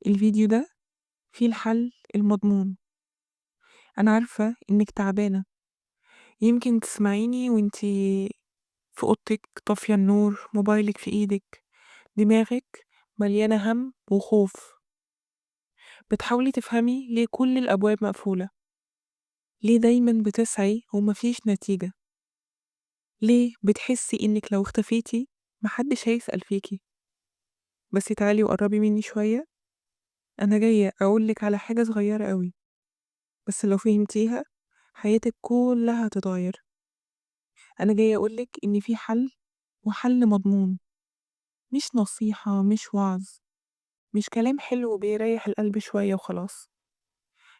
الفيديو ده فيه الحل المضمون. أنا عارفة إنك تعبانة، يمكن تسمعيني وإنتي في أوضتك طافية النور، موبايلك في إيدك، دماغك مليانة هم وخوف، بتحاولي تفهمي ليه كل الأبواب مقفولة، ليه دايما بتسعي ومفيش نتيجة، ليه بتحسي إنك لو اختفيتي محدش هيسأل فيكي. بس تعالي وقربي مني شوية، أنا جاية أقولك على حاجة صغيرة قوي، بس لو فهمتيها حياتك كلها هتتغير. أنا جاية أقولك إن في حل، وحل مضمون، مش نصيحة، مش وعظ، مش كلام حلو بيريح القلب شوية وخلاص.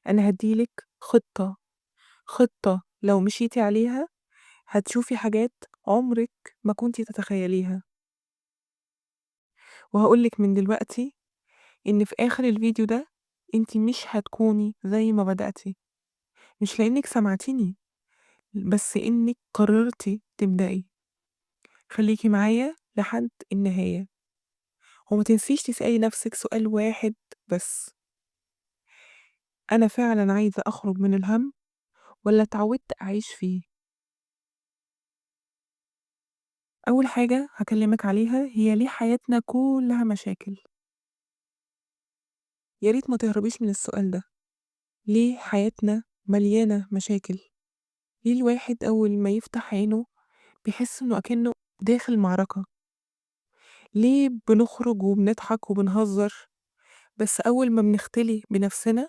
أنا هديلك خطة، خطة لو مشيتي عليها هتشوفي حاجات عمرك ما كنتي تتخيليها. وهقولك من دلوقتي إن في آخر الفيديو ده إنتي مش هتكوني زي ما بدأتي، مش لأنك سمعتيني، بس إنك قررتي تبدأي. خليكي معايا لحد النهاية، وما تنسيش تسألي نفسك سؤال واحد بس: أنا فعلاً عايزة أخرج من الهم ولا اتعودت أعيش فيه؟ أول حاجة هكلمك عليها هي ليه حياتنا كلها مشاكل. يا ريت ما تهربيش من السؤال ده. ليه حياتنا مليانة مشاكل؟ ليه الواحد أول ما يفتح عينه بيحس إنه أكنه داخل معركة؟ ليه بنخرج وبنضحك وبنهزر، بس أول ما بنختلي بنفسنا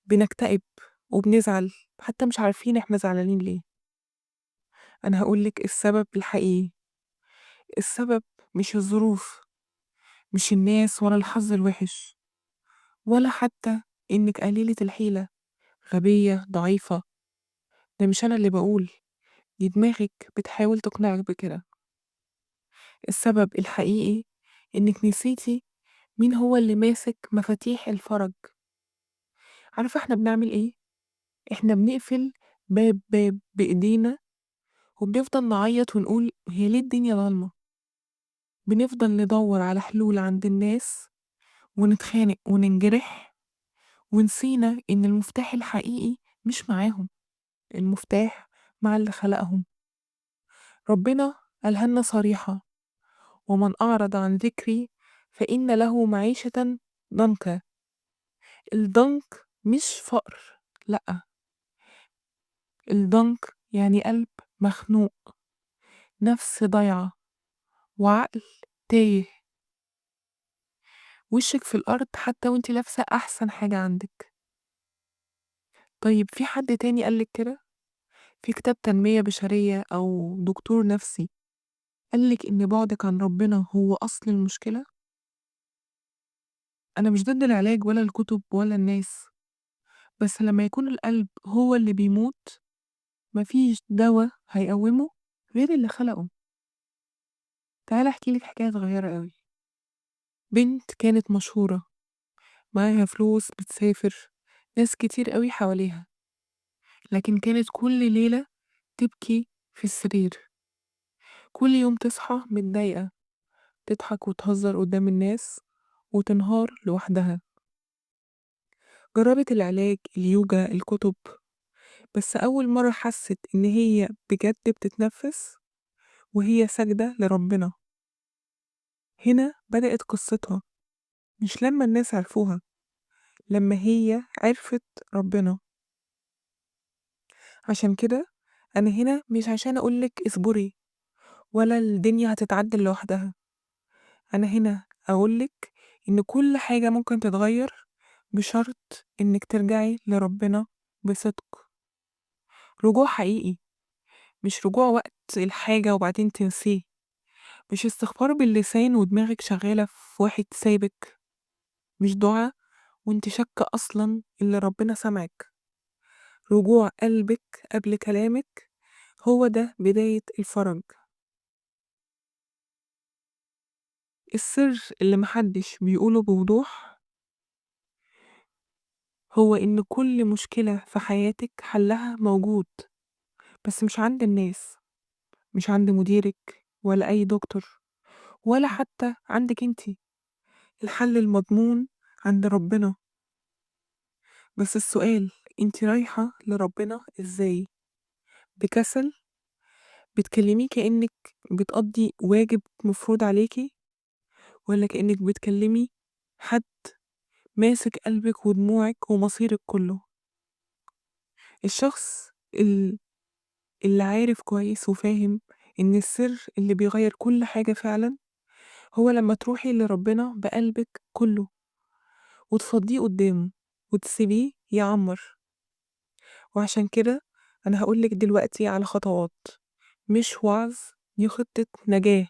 بنكتئب وبنزعل، حتى مش عارفين إحنا زعلانين ليه؟ أنا هقولك السبب الحقيقي. السبب مش الظروف، مش الناس، ولا الحظ الوحش، ولا حتى إنك قليلة الحيلة، غبية، ضعيفة. ده مش أنا اللي بقول، دي دماغك بتحاول تقنعك بكده. السبب الحقيقي إنك نسيتي مين هو اللي ماسك مفاتيح الفرج. عارفة إحنا بنعمل إيه؟ إحنا بنقفل باب باب بإيدينا، وبنفضل نعيط ونقول هي ليه الدنيا ضلمة؟ بنفضل ندور على حلول عند الناس ونتخانق وننجرح، ونسينا إن المفتاح الحقيقي مش معاهم، المفتاح مع اللي خلقهم. ربنا قالها لنا صريحة: ومن أعرض عن ذكري فإن له معيشة ضنكا. الضنك مش فقر، لأ، الضنك يعني قلب مخنوق، نفس ضايعة، وعقل تايه، وشك في الأرض حتى وانتي لابسة أحسن حاجة عندك. طيب في حد تاني قالك كده؟ في كتاب تنمية بشرية أو دكتور نفسي قالك إن بعدك عن ربنا هو أصل المشكلة؟ أنا مش ضد العلاج ولا الكتب ولا الناس، بس لما يكون القلب هو اللي بيموت مفيش دواء هيقومه غير اللي خلقه. تعالى أحكي لك حكاية صغيرة قوي. بنت كانت مشهورة، معاها فلوس، بتسافر، ناس كتير قوي حواليها، لكن كانت كل ليلة تبكي في السرير. كل يوم تصحى متضايقة، تضحك وتهزر قدام الناس وتنهار لوحدها. جربت العلاج، اليوجا، الكتب، بس أول مرة حست إن هي بجد بتتنفس وهي ساجدة لربنا. هنا بدأت قصتها، مش لما الناس عرفوها، لما هي عرفت ربنا. عشان كده أنا هنا مش عشان أقولك اصبري ولا الدنيا هتتعدل لوحدها، أنا هنا أقولك إن كل حاجة ممكن تتغير بشرط إنك ترجعي لربنا بصدق، رجوع حقيقي، مش رجوع وقت الحاجة وبعدين تنسيه، مش استغفار باللسان ودماغك شغالة في واحد سابك، مش دعاء وانت شاكة أصلاً اللي ربنا سمعك. رجوع قلبك قبل كلامك هو ده بداية الفرج. السر اللي محدش بيقوله بوضوح هو إن كل مشكلة في حياتك حلها موجود، بس مش عند الناس، مش عند مديرك ولا أي دكتور، ولا حتى عندك انتي. الحل المضمون عند ربنا. بس السؤال، انتي رايحة لربنا إزاي؟ بكسل؟ بتكلميه كأنك بتقضي واجب مفروض عليكي، ولا كأنك بتكلمي حد ماسك قلبك ودموعك ومصيرك كله؟ الشخص اللي عارف كويس وفاهم إن السر اللي بيغير كل حاجة فعلاً هو لما تروحي لربنا بقلبك كله وتفضيه قدامه وتسيبيه يعمر. وعشان كده أنا هقولك دلوقتي على خطوات، مش وعظ، دي خطة نجاة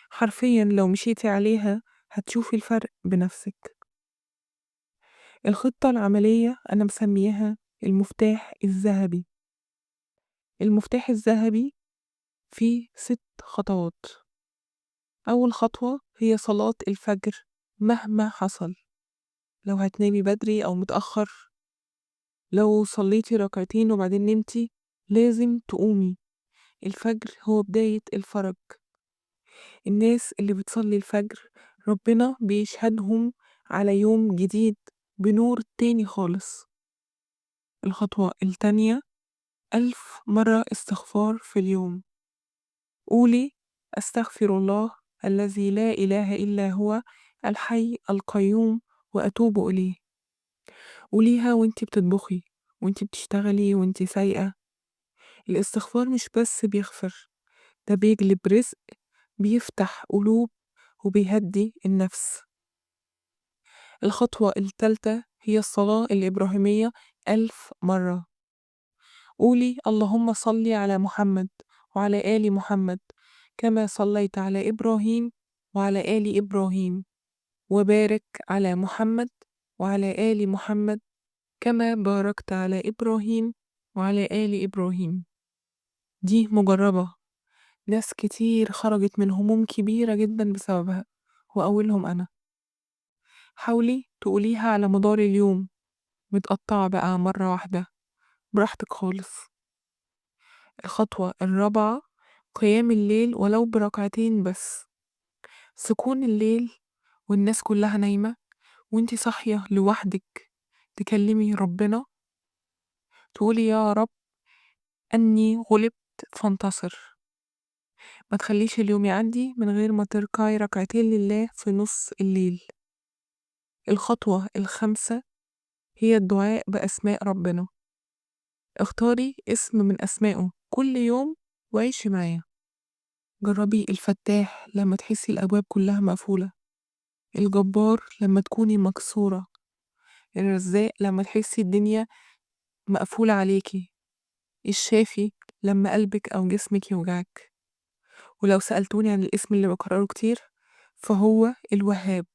حرفياً لو مشيتي عليها هتشوفي الفرق بنفسك. الخطة العملية أنا مسمياها المفتاح الذهبي. المفتاح الذهبي فيه 6 خطوات. أول خطوة هي صلاة الفجر مهما حصل، لو هتنامي بدري أو متأخر، لو صليتي ركعتين وبعدين نمتي لازم تقومي. الفجر هو بداية الفرج. الناس اللي بتصلي الفجر ربنا بيشهدهم على يوم جديد بنور تاني خالص. الخطوة التانية، 1000 مرة استغفار في اليوم. قولي أستغفر الله الذي لا إله إلا هو الحي القيوم وأتوب إليه. قوليها وانتي بتطبخي وانتي بتشتغلي وانتي سايقة. الاستغفار مش بس بيغفر، ده بيجلب رزق، بيفتح قلوب، وبيهدي النفس. الخطوة الثالثة هي الصلاة الإبراهيمية 1000 مرة. قولي اللهم صل على محمد وعلى آل محمد كما صليت على إبراهيم وعلى آل إبراهيم، وبارك على محمد وعلى آل محمد كما باركت على إبراهيم وعلى آل إبراهيم. دي مجربة، ناس كتير خرجت من هموم كبيرة جدا بسببها، وأولهم أنا. حاولي تقوليها على مدار اليوم، متقطعة بقى مرة واحدة، براحتك خالص. الخطوة الرابعة، قيام الليل ولو بركعتين بس. سكون الليل والناس كلها نايمة وانتي صاحية لوحدك تكلمي ربنا، تقولي يا رب أني غلبت فانتصر. ما تخليش اليوم يعدي من غير ما تركعي ركعتين لله في نص الليل. الخطوة الخامسة هي الدعاء بأسماء ربنا. اختاري اسم من أسمائه كل يوم وعيشي معاه. جربي الفتاح لما تحسي الأبواب كلها مقفولة، الجبار لما تكوني مكسورة، الرزاق لما تحسي الدنيا مقفولة عليكي، الشافي لما قلبك أو جسمك يوجعك. ولو سألتوني عن الاسم اللي بكرره كتير فهو الوهاب.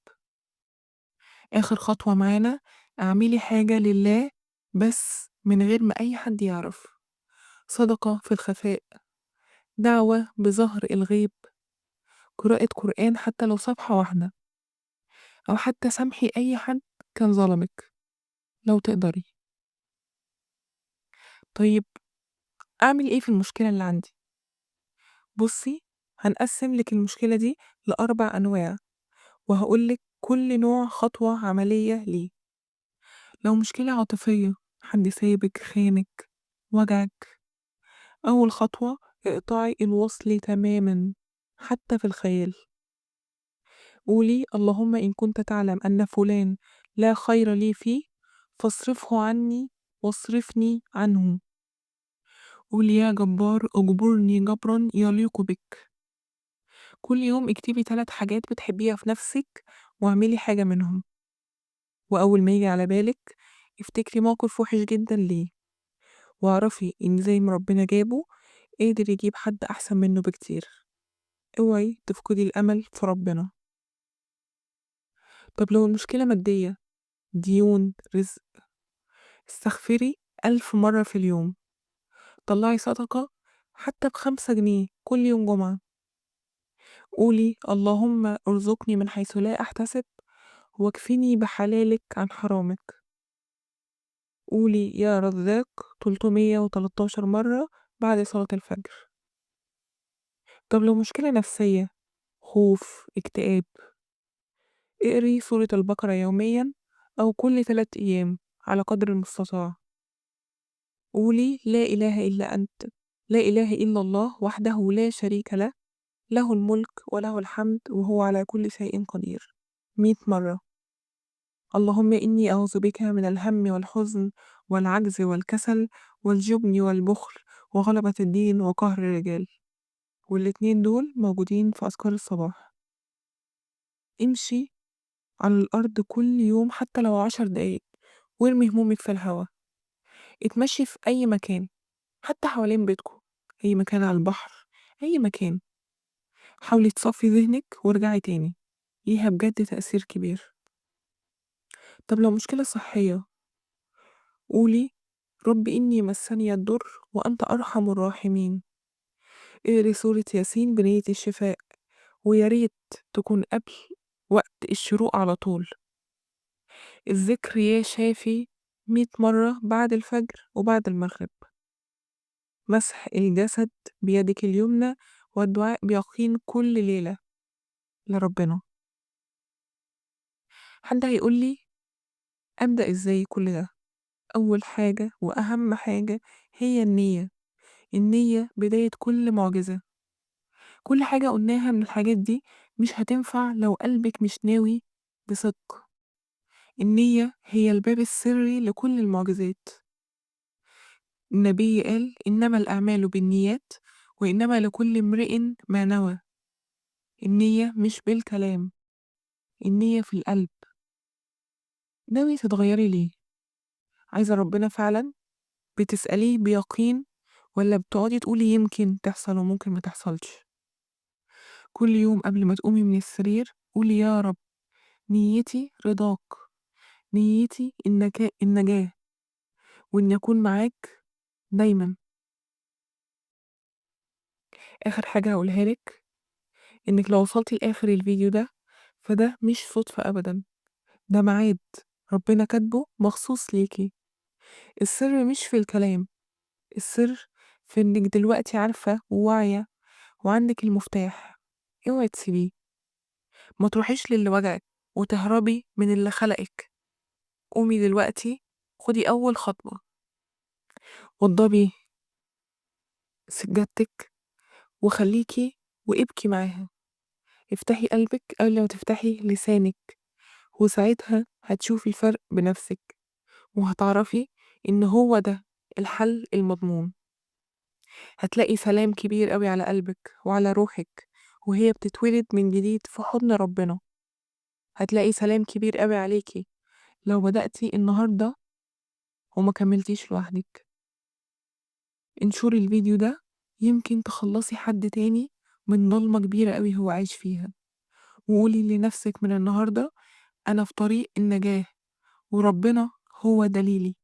آخر خطوة معانا، اعملي حاجة لله بس من غير ما أي حد يعرف. صدقة في الخفاء، دعوة بظهر الغيب، قراءة قرآن حتى لو صفحة واحدة، أو حتى سامحي أي حد كان ظلمك لو تقدري. طيب أعمل إيه في المشكلة اللي عندي؟ بصي، هنقسم لك المشكلة دي ل4 أنواع، وهقول لك كل نوع خطوة عملية ليه. لو مشكلة عاطفية، حد سابك، خانك، وجعك، أول خطوة اقطعي الوصل تماماً حتى في الخيال. قولي اللهم إن كنت تعلم أن فلان لا خير لي فيه فاصرفه عني واصرفني عنه. قولي يا جبار اجبرني جبراً يليق بك. كل يوم اكتبي 3 حاجات بتحبيها في نفسك واعملي حاجة منهم. وأول ما يجي على بالك افتكري موقف وحش جداً ليه، واعرفي إن زي ما ربنا جابه قادر يجيب حد أحسن منه بكتير. اوعي تفقدي الأمل في ربنا. طب لو المشكلة مادية، ديون، رزق، استغفري 1000 مرة في اليوم. طلعي صدقة حتى ب5 جنيه كل يوم جمعة. قولي اللهم ارزقني من حيث لا أحتسب واكفني بحلالك عن حرامك. قولي يا رزاق 313 مرة بعد صلاة الفجر. طب لو مشكلة نفسية، خوف، اكتئاب، اقري سورة البقرة يوميًا أو كل 3 أيام على قدر المستطاع. قولي لا إله إلا أنت، لا إله إلا الله وحده لا شريك له، له الملك وله الحمد وهو على كل شيء قدير، 100 مرة. اللهم إني أعوذ بك من الهم والحزن والعجز والكسل والجبن والبخل وغلبة الدين وقهر الرجال. والاتنين دول موجودين في أذكار الصباح. امشي على الأرض كل يوم حتى لو 10 دقايق وارمي همومك في الهوا. اتمشي في أي مكان، حتى حوالين بيتكم، أي مكان على البحر، أي مكان. حاولي تصفي ذهنك وارجعي تاني، ليها بجد تأثير كبير. طب لو مشكلة صحية، قولي رب إني مسني الضر وأنت أرحم الراحمين. اقري سورة ياسين بنية الشفاء، ويا ريت تكون قبل وقت الشروق على طول. الذكر يا شافي 100 مرة بعد الفجر وبعد المغرب. مسح الجسد بيدك اليمنى والدعاء بيقين كل ليلة لربنا. حد هيقول لي أبدأ إزاي كل ده؟ أول حاجة وأهم حاجة هي النية. النية بداية كل معجزة. كل حاجة قلناها من الحاجات دي مش هتنفع لو قلبك مش ناوي بصدق. النية هي الباب السري لكل المعجزات. النبي قال إنما الأعمال بالنيات وإنما لكل امرئ ما نوى. النية مش بالكلام، النية في القلب. ناوية تتغيري ليه؟ عايزة ربنا فعلا؟ بتسأليه بيقين ولا بتقعدي تقولي يمكن تحصل وممكن ما تحصلش؟ كل يوم قبل ما تقومي من السرير قولي يا رب نيتي رضاك، نيتي النجاة، وإني أكون معاك دايما. آخر حاجة هقولها لك، إنك لو وصلتي لآخر الفيديو ده فده مش صدفة أبدا، ده ميعاد ربنا كاتبه مخصوص ليكي. السر مش في الكلام، السر في إنك دلوقتي عارفة وواعية وعندك المفتاح. اوعي تسيبيه، ما تروحيش للي وجعك وتهربي من اللي خلقك. قومي دلوقتي خدي أول خطوة، وضبي سجادتك وخليكي وابكي معاها. افتحي قلبك قبل ما تفتحي لسانك، وساعتها هتشوفي الفرق بنفسك وهتعرفي إن هو ده الحل المضمون. هتلاقي سلام كبير قوي على قلبك وعلى روحك وهي بتتولد من جديد في حضن ربنا. هتلاقي سلام كبير قوي عليكي لو بدأتي النهاردة وما كملتيش لوحدك. انشري الفيديو ده، يمكن تخلصي حد تاني من ضلمة كبيرة قوي هو عايش فيها. وقولي لنفسك من النهاردة أنا في طريق النجاة وربنا هو دليلي.